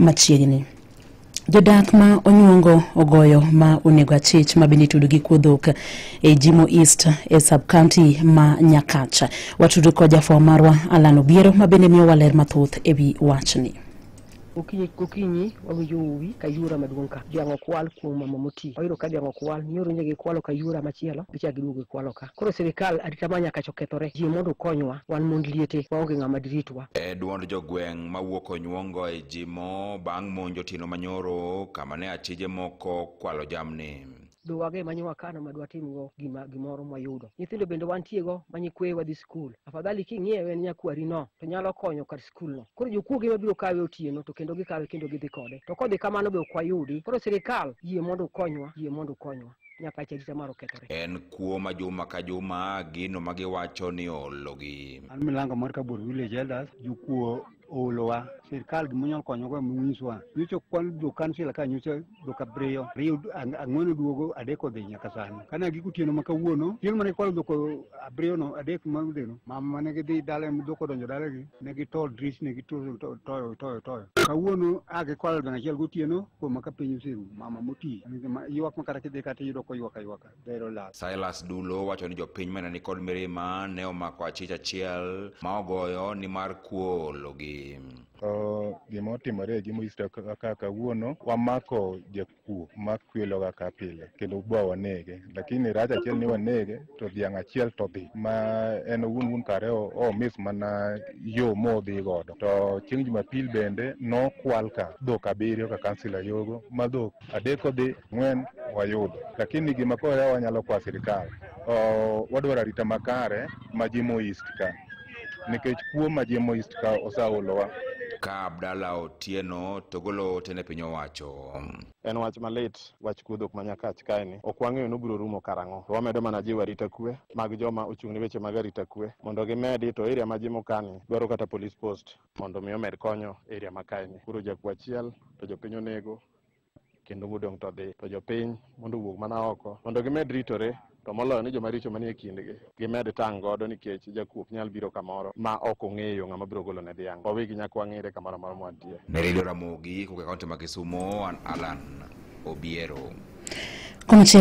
machiegni. Jodak ma Onyuongo ogoyo ma onego achich ma bende itudo gi kuo dhok e Jimo East e sub-county ma Nyakach. Watudo kod jafwambo marwa Alan Obiero ma bende miyowa ler mathoth e wi wachni. Okinyi gokinyi wawinjo uwi kayura maduong' ka dhiang' okwal kuom mama moti. Wayudo ka dhiang' okwal nyoro nyo gikwalo kayura machielo gichak giduogo gikwalo ka. Koro sirikal arita ma Nyakach okethore. Ji mondo okonywa wan mond liete waonge ng'ama diritwa. E duond jogweng' mawuok Onyuongo e Jimo bang' monjo otieno manyoro kama ne achije moko kwalo jamni. Dowage ma nyowa kano ma dwatimgo gima gimoro mwayudo. Nyithindo bende wantiego ma nyikweyo wadhi skul. Afadhali king'iewe ne nyakwari no to nyalo konyo kar skul no. Koro jokuoge mabiro kawe otieno to kendo gikawe kendo gidhi kode. To kodhi kamano be ok wayudi. Koro sirikal yie mondo ukonywa, yie mondo ukonywa. Nyakach arita mar okethore. En kuo ma juma ka juma gino ma giwacho ni oologi. An milango mar Kabor Village Elders, jokuo oolowa. Sirikal gima konyogo ema. Nyocha kwan jo kansila ka nyocha dhok abiriyo, ariyo ang'wen oduogo, adek odhi nyaka sani. Kane giko otieno ma kawuono, chieng' mane gikwalo dhok abiriyo no, adek ma odhi no, mama mane gidhi dala dhok odonjo dalagi, ne gitoyo dirisni gitoyo toyo toyo toyo. Kawuono a gikwalo dhiang' achiel gotieno kuom ka piny oserumo, mama moti. Ywak ma kata kidhi kata iyudo koywak aywaka, dero lal. Silas Dulo wacho ni jopiny mane nikod mirima ne omako achich achiel ma ogoyo ni mar kuo oologi. To gima otimore e Jimo East kaka kawuono wamako jakuo ma kweloga ka pile kendo bwa wanege, lakini rach achiel ni wanege to dhiang' achiel to dhi ma en owuon wuon kare o miss mana yo modhi godo. To chieng' Jumapil bende nokwal ka dhok abiriyo ka kansila Yogo ma dhok adek odhi, ang'wen wayudo. Lakini gima koro wanyalo kwa sirikal, wadwaro arita makare ma Jimo East ka nikech kuo ma Jimo East ka oseolowa. Ka Abdalla Otieno to golo ote ne piny owacho. En wach malit wach kuo dhok ma Nyakach kaeni. Ok wang'eyo ni obiro rumo karang'o. To wamedo mana jiwo arita kwe mag joma ochung' ne weche mag arita kwe mondo gimedi to area ma Jimo kani dwaro kata police post mondo mi omed konyo area ma kaeni. Koro jakuo achiel to jopiny onego kendo modong' to dhi. To jopiny mondo owuog mana oko mondo gimed ritore to moloyo ni joma richo manie kindgi gimed tang' godo nikech jakuo ok nyal biro kamoro ma ok ong'eyo ng'ama biro golo ne dhiang'. Wawegi nyaka wang'ere kamoro amora mwantie. Ne Radio Ramogi kowuok e kaunti ma Kisumo, an Alan Obiero. Konchiel.